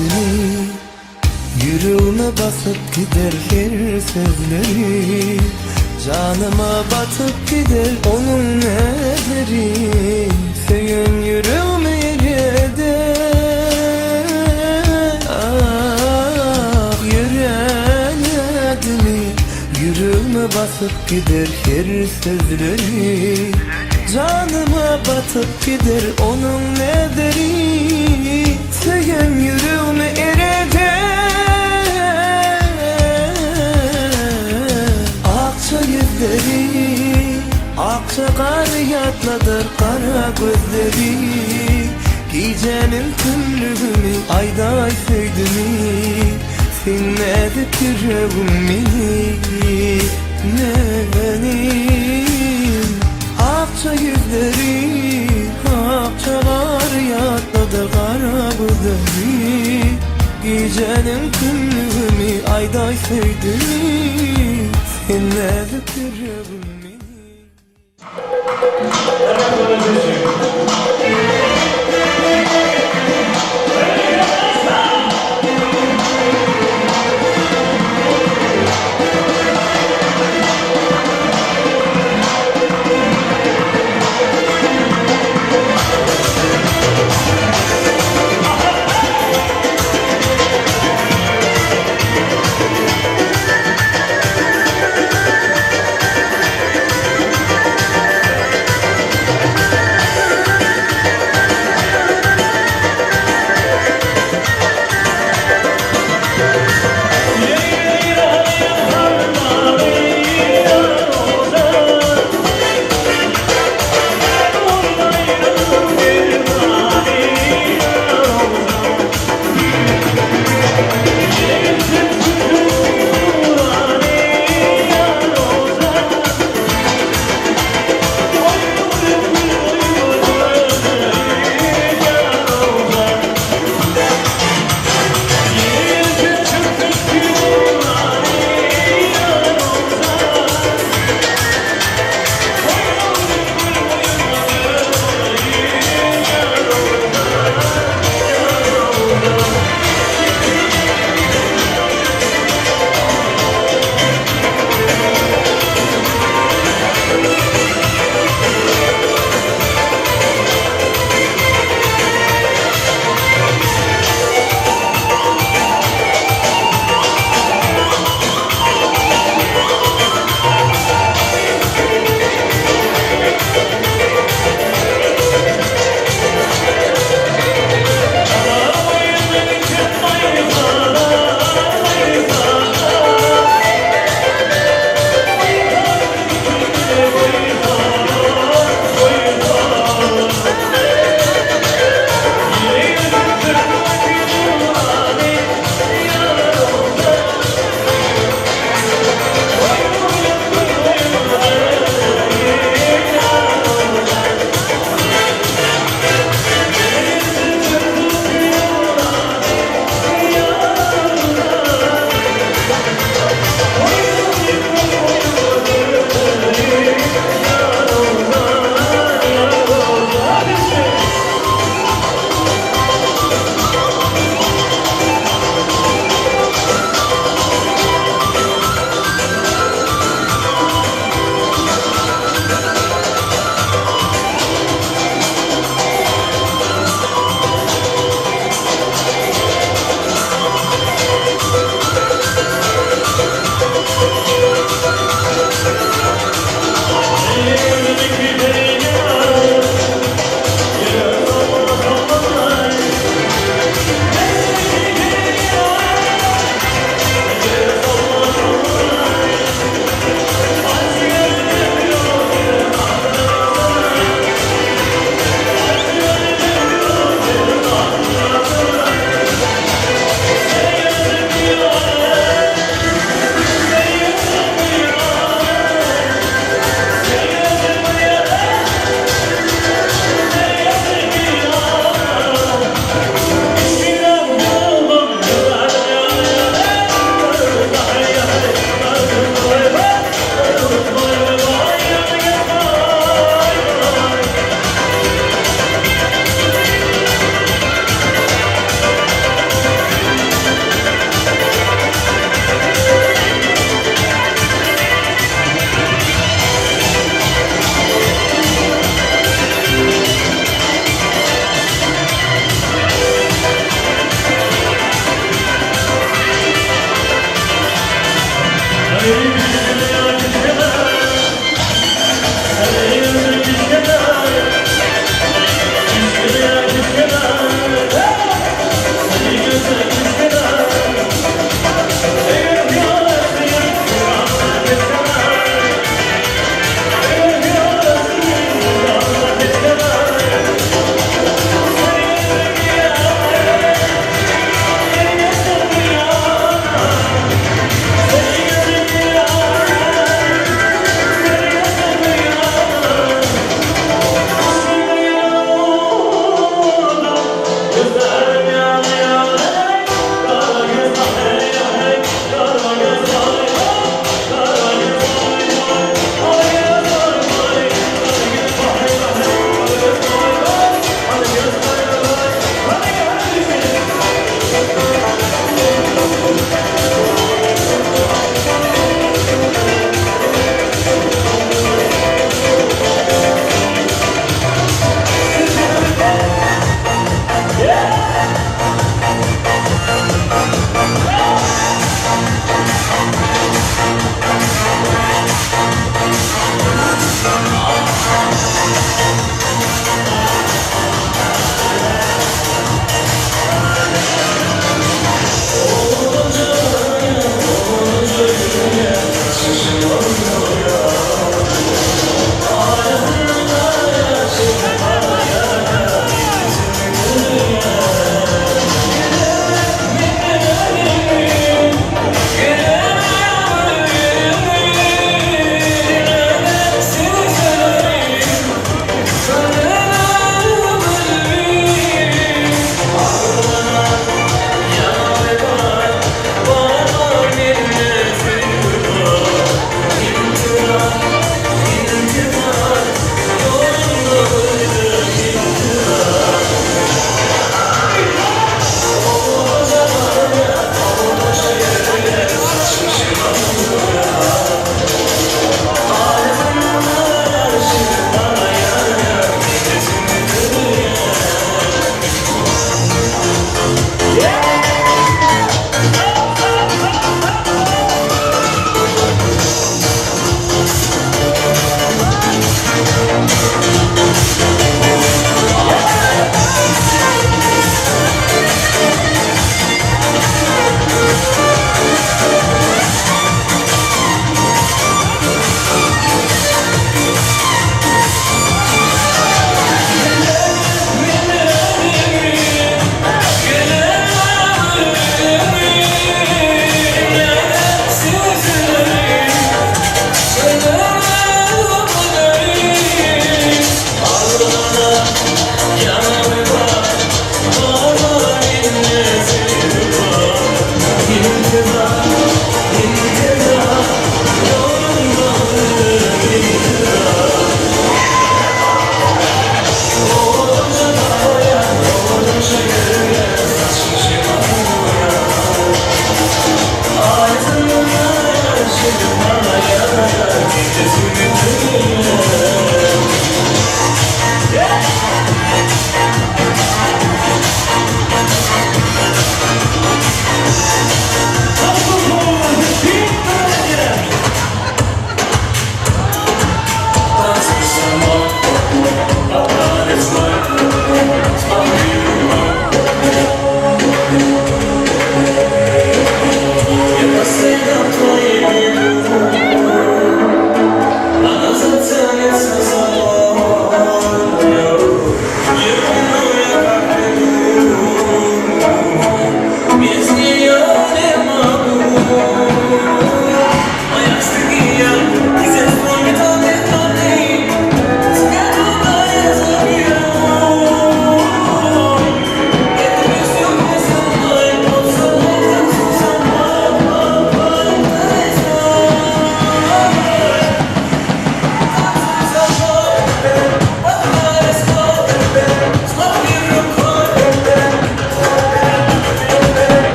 nedimi Ýüregime basyp gider her sözleri Janyma batyp gider onuň nezeri Söýen ýüregimi ereder Ah, ýöre nädimi Ýüregime basyp gider her sözleri Janyma batyp gider onuň nezeri Söýen ýüregimi ereder Akja ýüzleri, akja gary ýatladar gara gözleri Gijäniň tümlügimi aýdaý söýdümi Seň näzik ýüregiň meni, meni Akja ýüzleri, akja gary ýatladar gara gözleri Gijäniň tümlügimi aýdaý söýdümi Seň näzik ýüregiň meni.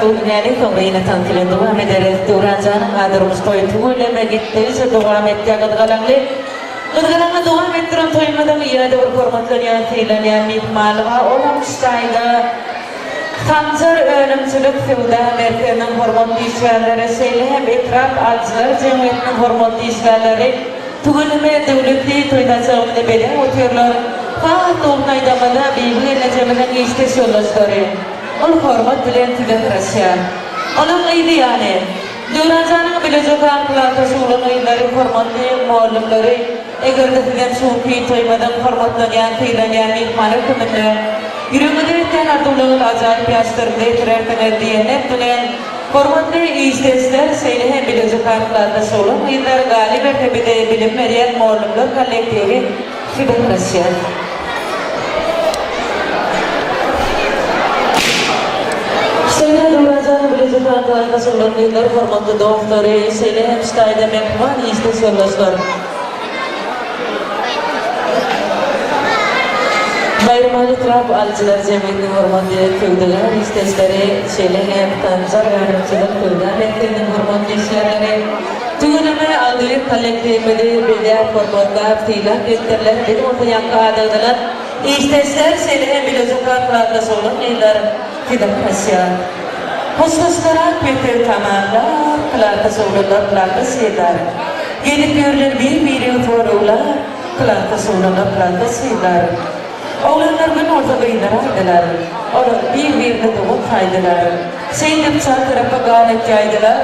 arzuw edýäris, soňra ýene tans bilen dowam ederis. Döwran janyň a durmuş toýy tüweleme gitdigiçe dowam etýär gyzgalaňly. Gyzgalaňly dowam etdiren toýumyzyň ýene-de bir hormatlanýan, sylanýan myhmany bar, olam Ştaýda Sanjar önümçilik söwda merkeziniň hormatly işgärleri, şeýle hem etrap alyjylar jemgyýetiniň hormatly işgärleri tüweleme döwletli toý saçagymyzy bezäp otyrlar. Has dogrusyny aýdamyzda Bibi gelnejemiziň işdeş ýoldaşlary. Ol hormat bilen size garaşýar. Onuň yzy ýany, Döwran janyň bileje gaňkylarda şuglan gyzlary, hormatly mugallymlary, eger-de sizem şu günki toýumyzyň hormatlanýan, sylanýan myhmany höküminde ýüregiňizde ösýän arzuwlaryňyzy ajaýyp ýaşlarymyza ýetirersiňiz diýen niyet bilen, hormatly işdeşler, şeýle hem bileje gaňkylarda şuglan gyzlar, galyberse bize bilim berýän mugallymlar kollektiwi size garaşýar. Şeýle Döwranjanyň birinji sanly gatnaşyjylar gyzlar hormatly dostlary, şeýle hem ştaýda mähriban işdeş ýoldaşlar. Baýramaly etrap alyjylar jemgyýetiniň hormatly söwdagär işdeşleri, şeýle hem Sanjar önümçilik söwda merkeziniň hormatly işgärleri, tüweleme agzybir kollektiwimizi bezäp, hormatlap, sylap gelipdirler, biz bolsa ýaňky adagdalar Işdeşler, şeýle hem bileje klasdaş oglan gyzlar size garaşýar. Hoşlaşsarak mekdebi tamamlap, klasdaş oglanlar, klasdaş gyzlar. Gezip ýörler bir-birini soraglap, klasdaş oglanlar, klasdaş gyzlar. Oglanlar gün bolsa gyzlar aýdylar. Olar bir-birini dogan saýdylar. Şeýdip çar tarapa ganat ýaýdylar,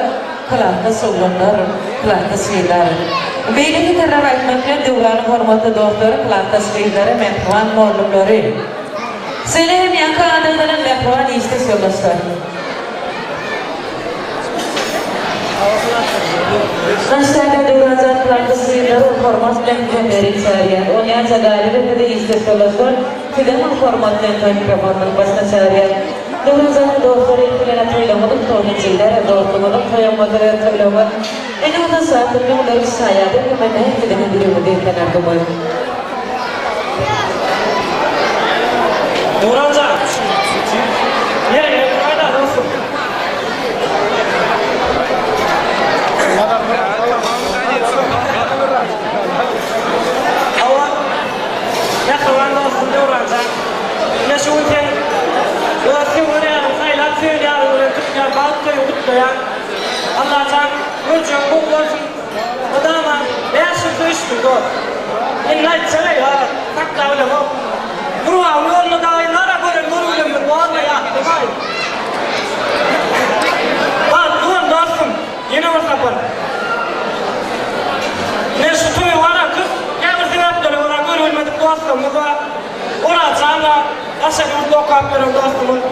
klasdaş oglanlar, klasdaş gyzlar. Beýle setirleri aýtmak bilen Döwranyň hormatly dostlary, klasdaş gyzlary, mähriban mollumlary. Şeýle hem ýaňky adaglanan mähriban işdeş ýoldaşlar. Naştäde Döwranjan klasdaş gyzlary ol hormat bilen bize beri çagyrýar. Onýança galyberse-de işdeş ýoldaşlar sizem ol hormat bilen toý mikrofonynyň başyna çagyrýar. Döwranjanyň dostlary bilen toýlaňyzyň toýuny jigler, dostlugyňyzyň toýaňyzy toýlaňyz. Indi bolsa şatlykly günleriň şaýady hökmünde siziň ýüregiňizi ýeten arzuwymyz. Döwranjan! Ýeriňe otur-aýda, dostum. Hawa, mähriban dostum Döwranjan. Ine şu gün sen öz söwer ýaryňy saýlap, söýen ýaryň bilen tutýan bagt toýuňy gutlaýan. Allajan görjegiň gowy bolsun. Mydama 5 ýyl söýüşdim dost. Indi aýtjak-eý gara, saklap bilemok. Gurbagyň ýolunda dagy gara gören görgülemmiz bormy ýatlamaý. Bagtly bol dostum, ýene bir sapar. Ine şu toýa gara köp käbir sebäplere görä görülmedik dostlarymyz bar. Orazjan bar, daşary ýurtda okap ýören dostumyz.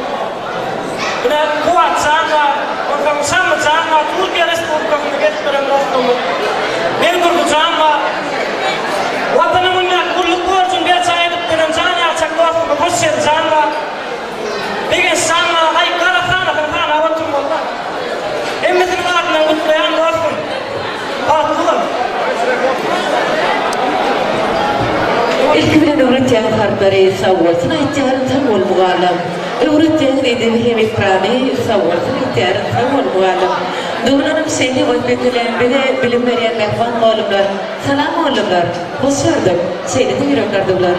Ine Kuwatjan bar, onsoň Şamlyjan bar, Türkiýe Respublikasynda gezip ýören dostlarymyz. Begdurdyjan bar. Watanyň öňündäki gulluk borjuny berjaý edip ýören jan ýalçak dostumyz Hoşşelijan bar. Begençjan bar. Aý, gara sanasaň sanap oturmaly-da. Hemmesiniň adyndan gutlaýan dostum. Bagtly bol. Ilki bilen öwretýän harplary sagbolsun aýtýaryn sag bol mugallym. Öwretýäň edebi hem ekrany sagbolsun aýtýaryn sag bol mugallym. Dogulanym şeýle wezipelän bize bilim berýän mähriban mugallymlar salam mugallymlar hoş gördük şeýle-de ýürek arzuwlar.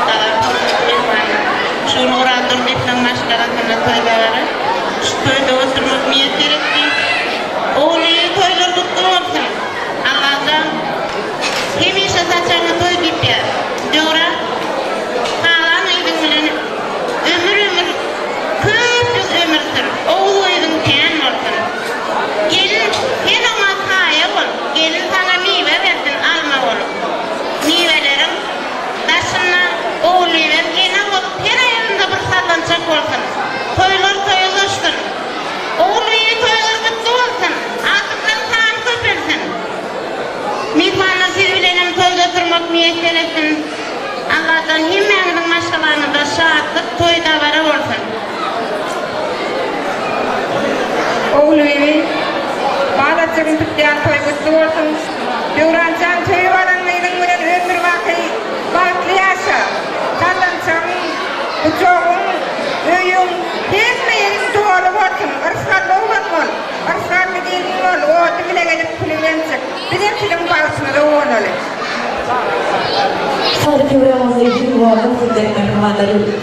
Salam hormatly myhmanlar. Şu gün Oraz Durdyýewiň maşgalasynda toý dabara. Şu toýda oturmak miýesser etdi. Ogly toýlar gutly bolsun. Allajan hemişe saçagyňa toý diýip ýaz. Döwran halan gyzyň bilen ömür ömür köp ýyl ömür sür. Ogul gyzyň kän bolsun. Gelin sen oňa saýa bol. Gelin saňa miwe bersin alma bolup. Miweleriň daşynda Ogulbibem ene bolup her aýagynda bir sallançak bolsun. Toýlar toýa ulaşsyn. Ogulbibi toýlar gutly bolsun. Agtyklaň sany köpelsin. Myhmanlar siz bilenem toýda oturmak miýesser etsin. Allajan hemmäňiziň maşgalaňyzda şatlyk, toý dabara bolsun. Ogulbibi, balajygyň tutýan toýy gutly bolsun. Döwranjan söýüp alan gyzyň bilen ömürbaky bagtly ýaşa. Sallançagyň, gujagyň, öýüň.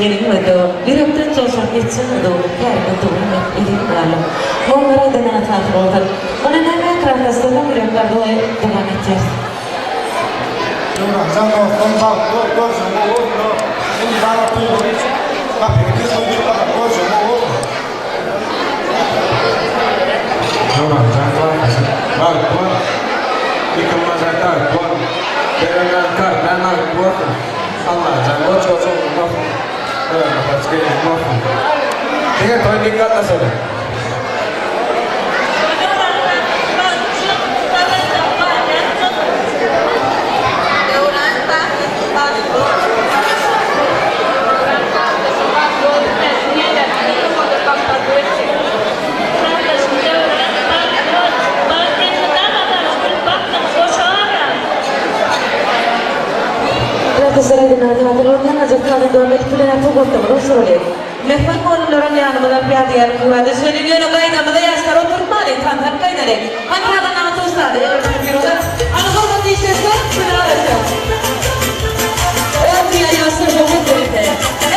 Meniň öde ýürekden joşan etjek arzuw Täzeden dowam et eziz balam. Muňa aýdanyňa sag bolsun. Muny näme ekranda ýürek arzuwy dowam etýäs. Döwranjan dostum bagtly bol görjeň gowy bolsun indi dara toýlary gapyny kesip git bakalym görjeň gowy bolsun. Döwranjan kakasy bagtly bol ýykylmajak bagtly bol berenler kardan bagtly bolsun Allajan goç goç ogluň bolsun öňüňe goç gelniň bolsun diňe toý dikgatlaşaly. Mähriban mugallymlaram ýanymyza pyýada gelip ugrady. Şeýle ýöne gaýdamyza ýaşlary oturtmaly, tansak gaýdaly. Hany sazandany towsady, Firuza. Hany hormatly işdeşler, size garaşýas. Öňki ýaşlar höwes berse,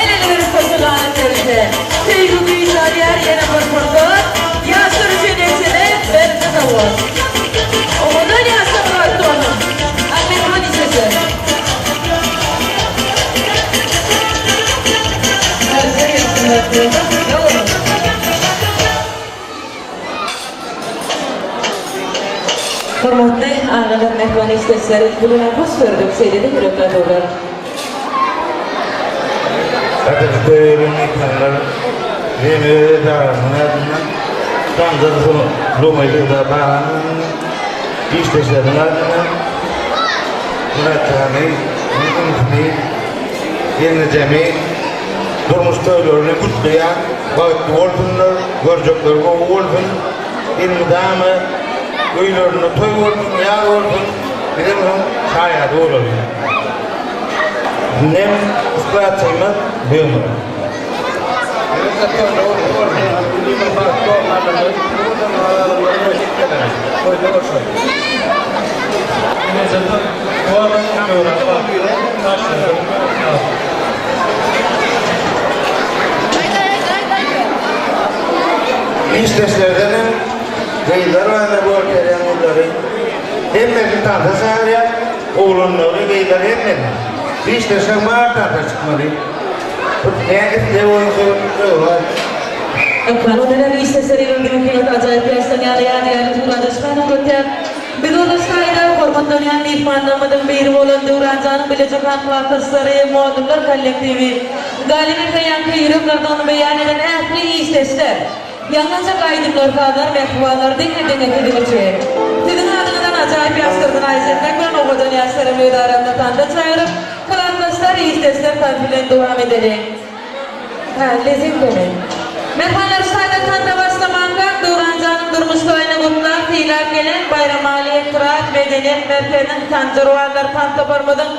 el-ele berip toýda ganat berse, söýgi güýç alýar ýene bir pursat, ýaşlar üçin etjele berse sowgat. Owadan ýaşlar gaýtdy onuň. Hany mähriban işdeşler. Hormatly agalar, mähriban işdeşler, bu gün hoş gördük, şeýle-de ýürek arzuwlar. Gadyrly toýa myhmanlar, men öz edaramyň adyndan, Tamdyr Lomaý söwda bagynyň adyndan, işdeşlerimiň adyndan Myrat jany, inisini, gelnejemi durmuş toýlaryny gutlaýan, bagtly bolsunlar, görjekleri gowy bolsun, elmydama öýlerinde toý bolsun, ýaz bolsun, bizem şoň şaýady bolaly. Indem yslatçymyz Begmyrat. Işdeşlerdenem gyzlar bardy görkezýän gyzlary. Hemmesini tansa çagyrýar, oglanlary, gyzlary hemmesini. Işdeşleň bary tansa çykmaly. Ne isleg boýunça öwran. Kanun bilen işdeşler ýygnandy hökümet ajaýyp ýaşdan ýaly ýadygärlik tugradaşman ugratýar. Biz ozal şaýda hormatlanýan myhmanlarymyzyň biri bolan Döwranjanyň bile jokan klasdaşlary, mugallymlar kollektiwi, galyberse ýaňky ýürek arzuwyny beýan eden ähli işdeşler, ýaňlanjak aýdymlar, sazlar mähribanlar diňe diňe siziň üçin. Siziň adyňyzdan ajaýyp ýaşlardan aýyş etmek bilen owadan ýaşlaram öz aramyna tanda çagyryp, klasdaşlar, işdeşler tans bilen dowam edeliň. Hä, lezinkemi? Mähribanlar, şu taýdan tansa başlamankak, Döwranjanyň durmuş toýuny gutlap, sylap gelen Baýramaly etrap medeniýet merkeziniň tanjurwazlar tans toparymyzyň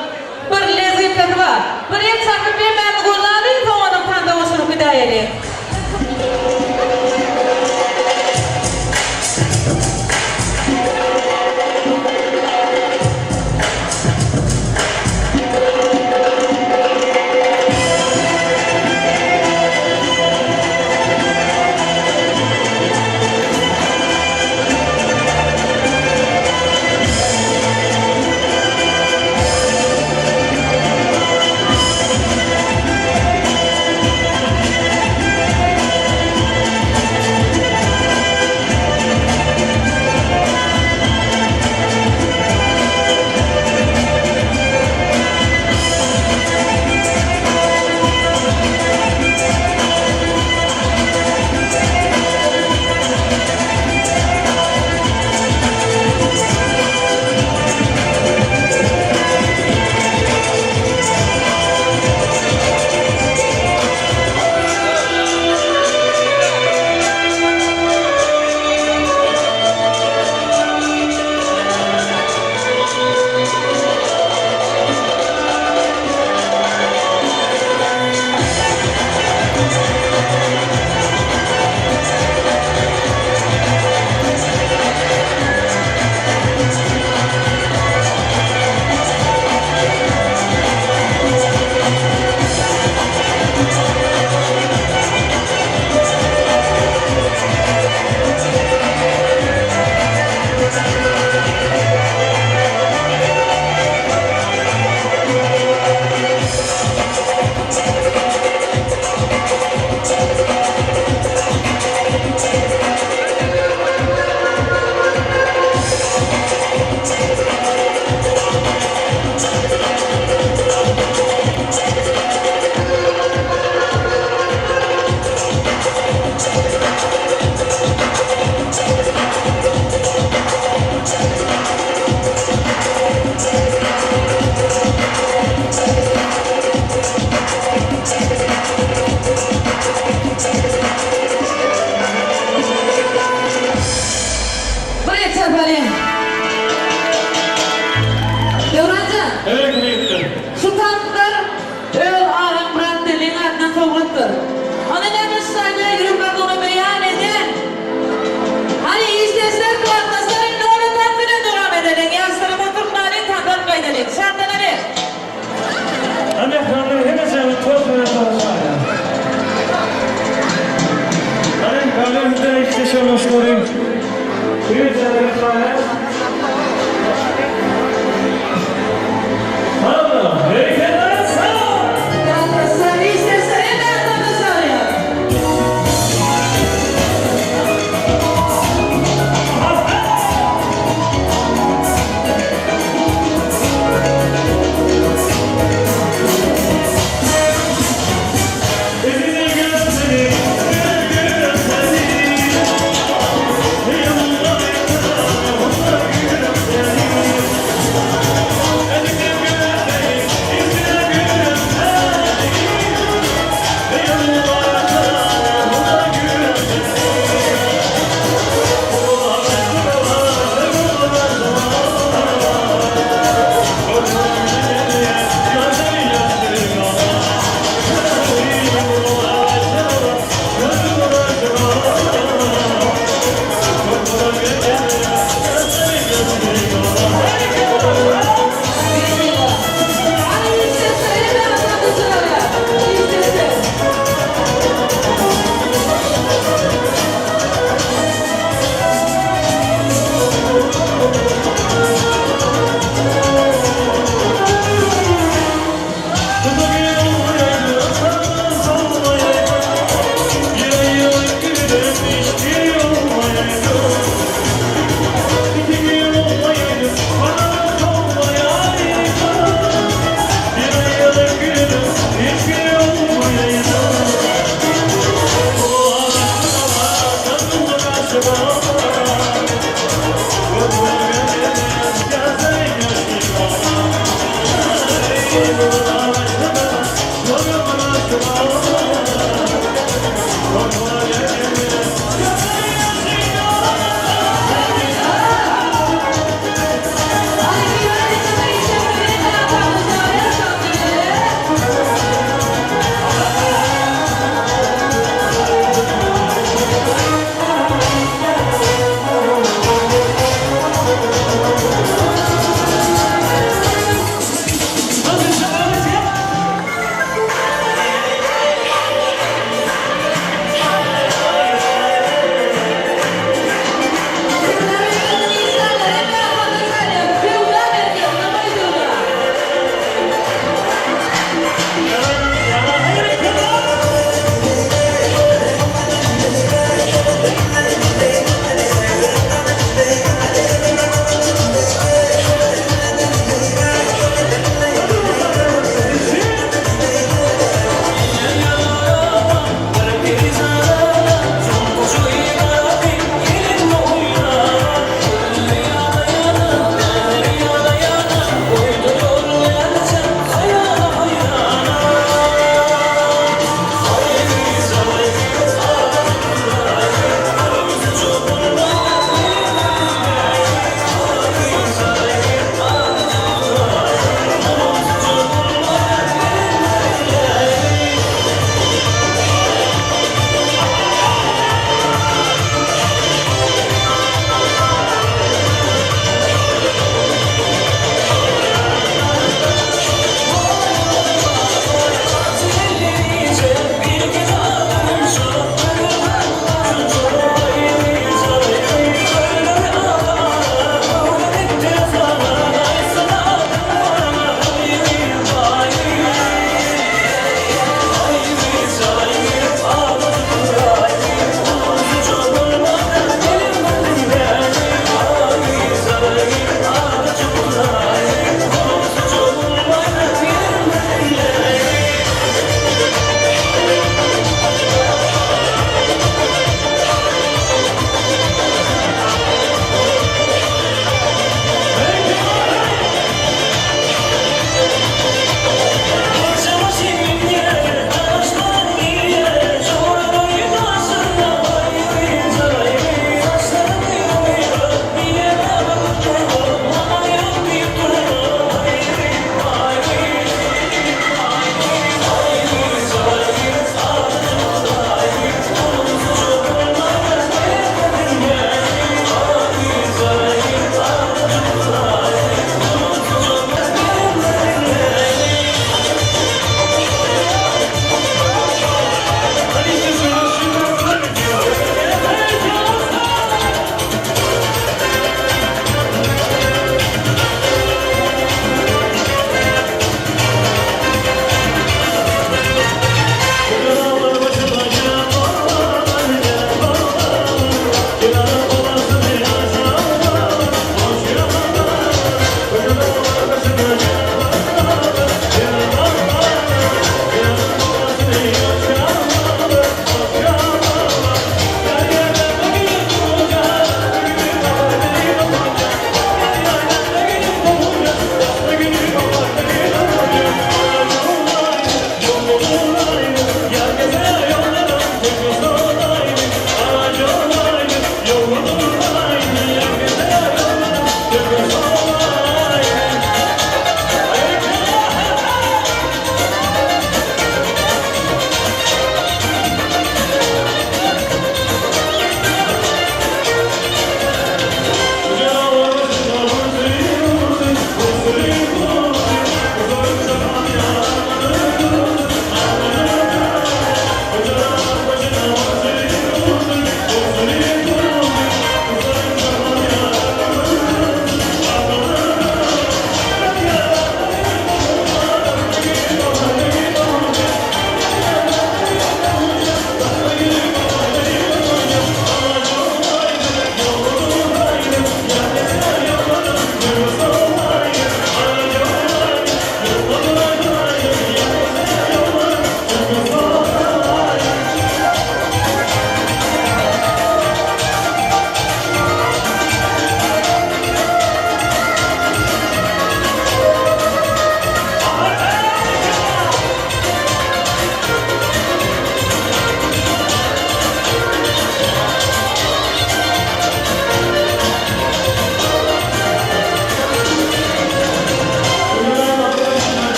bir lezinkasy bar. Bir el çarpyp hemmämiz gollalyň, soň onam tansa goşulyp gidäýeliň. Üç saniye. Hanımlar, beyefendiler, sağ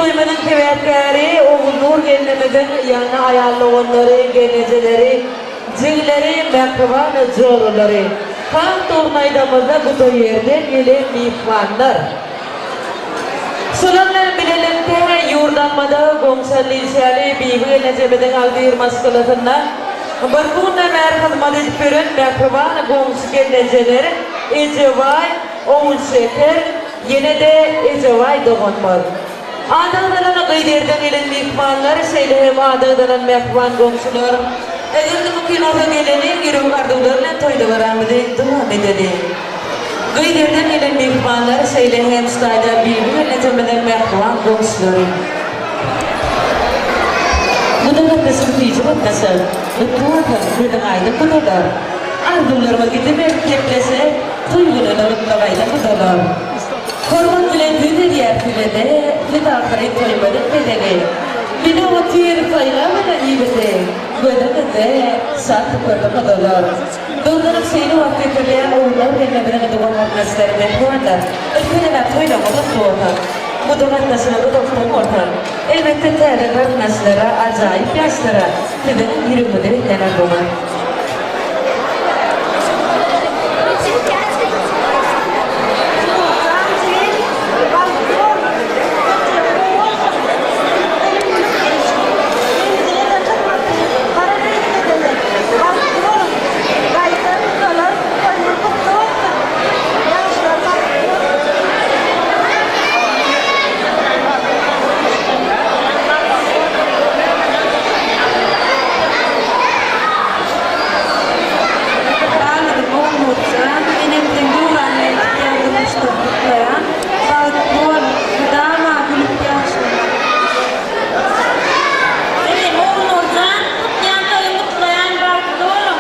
toýumyzyň sebäpkäri Ogulnur gelnimiziň ýagny aýal doganlary, gelnejeleri, jigileri, mähriban joralary. Has dogryny aýdamyzda bu toý ýerden gelen myhmanlar. Şolar bilen bilelikde ýurdalmada goňşy Lilşäli Bibi gelnejemiziň agzybir maşgalasynda birki günden bäri hyzmat edip ýören mähriban goňşy gelnejeler Ejebaý, Ogulşeker, ýene-de Ejebaý doganymyz. Adagdalan gyz ýerden gelen myhmanlar, şeýle hem adagdalan mähriban goňşular, eger-de mümkin bolsa geleliň, ýürek arzuwlar bilen toý-dabaramyzy dowam edeliň. Gyz ýerden gelen myhmanlar, şeýle hem şu taýda Bibi gelnejemiziň mähriban goňşulary. Guda gatnaşyk süýji gatnaşyk, Gutly bolsun, gözüň aýdyň gudalar. Arzuwlarymyz gidiber gepleşe, Toý gününi gutla gaýda gudalar. Hormat bilen ýüz edýär size-de, Siz ahyryn toýumyzyň bezegi. Bile otyr saýlap alan ýigidi, Gözüňizde şat köpürdi gudalar. Dogrudanam şeýle wagt getirilýän ogullar gelmeziniň dogan-garyndaşlary mähribanlar. Ilki-de toýlaryňyz gutly bolsun. Guda gatnaşygy uzakdan bolsun. Elbetde täze garyndaşlara, ajaýyp ýaşlara siziň ýüregiňize beslän arzuwlar. Balygyň Ogulnurjan, enem seň döwran bilen tutýan durmuşdan gutlaýan. Bagtly bol, mydama gülüp ýaşa. Enem Ogulnurjan, tutýan toýuň gutlaýan, bagtly boluň.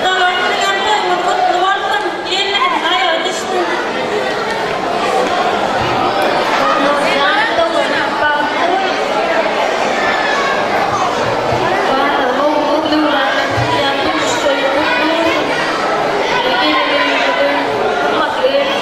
Gudalar siziňem toýuňyz gutly bolsun, gelniňiziň aýagy düşsün. Ogulnurjan doganym, bagtly boluň. Balygyň Ogulnur döwran bilen tutýan durmuş toýuň gutly bolsun. Gelin-gelnimiziň gymmatly gelin.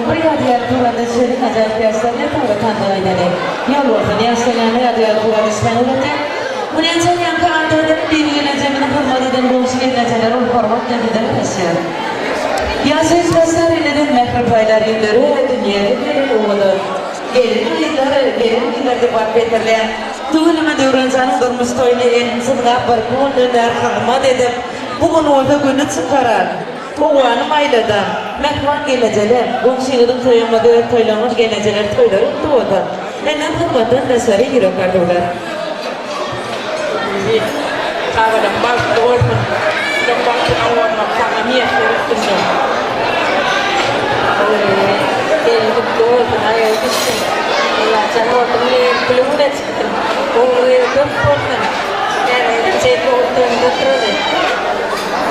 Bir ýadygär turan düşeliň ajaýyp ýaşlar ne soňra tandyk aýdaly. Ýol bolsun ýaşlaýanlar ýadygär tura düşmän ulatýar. Munýança ýaňky adagdan biri gelnejemiziň hyzmat eden goňşy gelnejeler ol hormat bilen bize garaşýar. Ýaşaýyş başlar eneden mähir paýlar ýüzlere dünýäde gelen owadan gelin gyzlar gelin gyzlar diýip baryp getirilýän tüweleme Döwranjanyň durmuş toýuny elini çyzgap birki günden bäri hyzmat edip bu gün bolsa güni çykaran howany maýladan mähriban gelnejeler goňşyňyzyň toýuňyzy öz toýlaryňyz gelnejeler toýlary gutly bolsun senden hyzmatdan daşary ýürek arzuwlar. Bibi, çagalaň bagtly bolsun, şolaň bagtyna guwanmak saňa miýesser etsin. Ogulbibi, gelin gutly bolsun, aýagy düşsün. Allajan orduň bilen külüňde çyksyn. Ogul-gyzy köp bolsun. Täze ýylyň şeýdip ogul toýunda oturaly.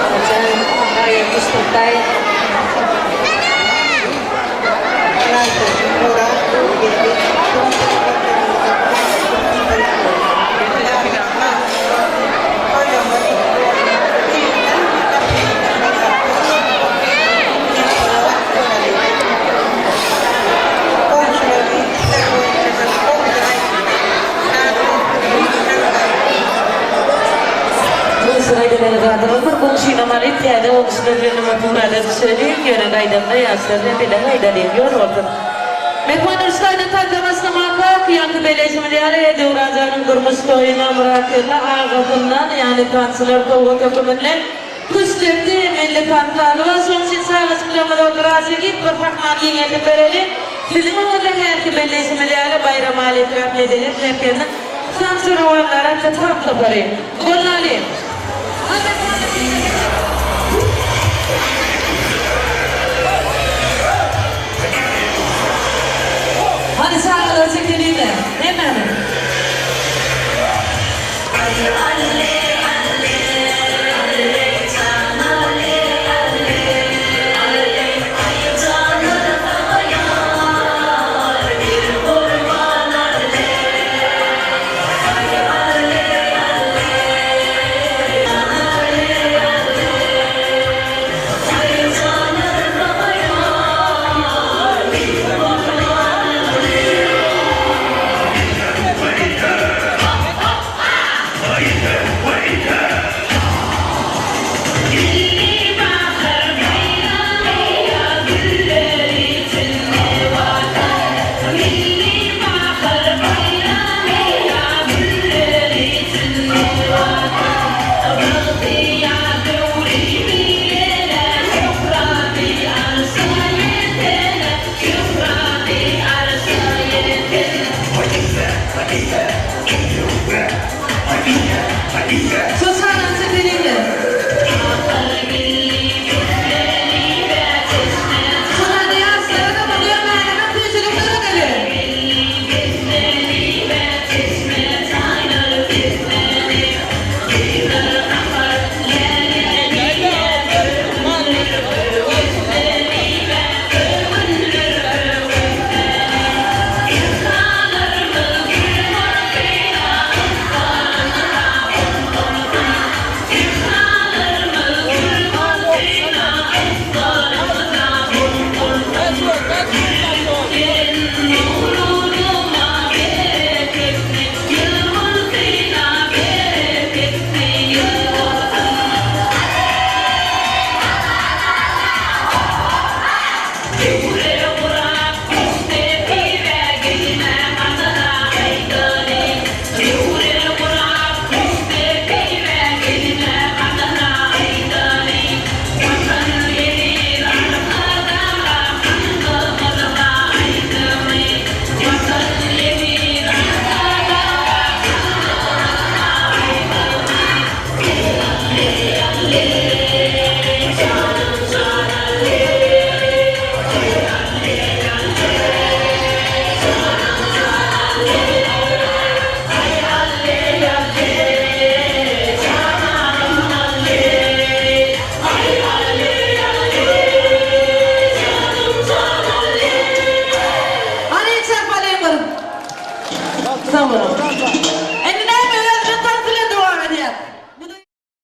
Allajan aýagy düşsün, Hudaý. Duşuna gelen zadyňyz bir goňşynam alyp täze goňşular bilen numa surata düşeliň ýöne gaýdanda ýaşlar bilen bile gaýdalyň ýol bolsun. Myhmanlar şu taýdan tansa başlamakak ýaňky belleýşimiz ýaly Döwranjanyň durmuş toýuna Myratgeldi agasyndan ýagny tansçylar sowgat höküminde küştdepdi milli tans sazy bar şonuň üçin çagajyklarymyza biraz çekip bir sahnany giňeldip bereliň siziň öňüňizde häzirki belleýşimiz ýaly Baýramaly etrap medeniýet merkeziniň tans rowanlary atly tans topary. Gollaly. Hany çagalar çekeliňle hemmämiz. Hey!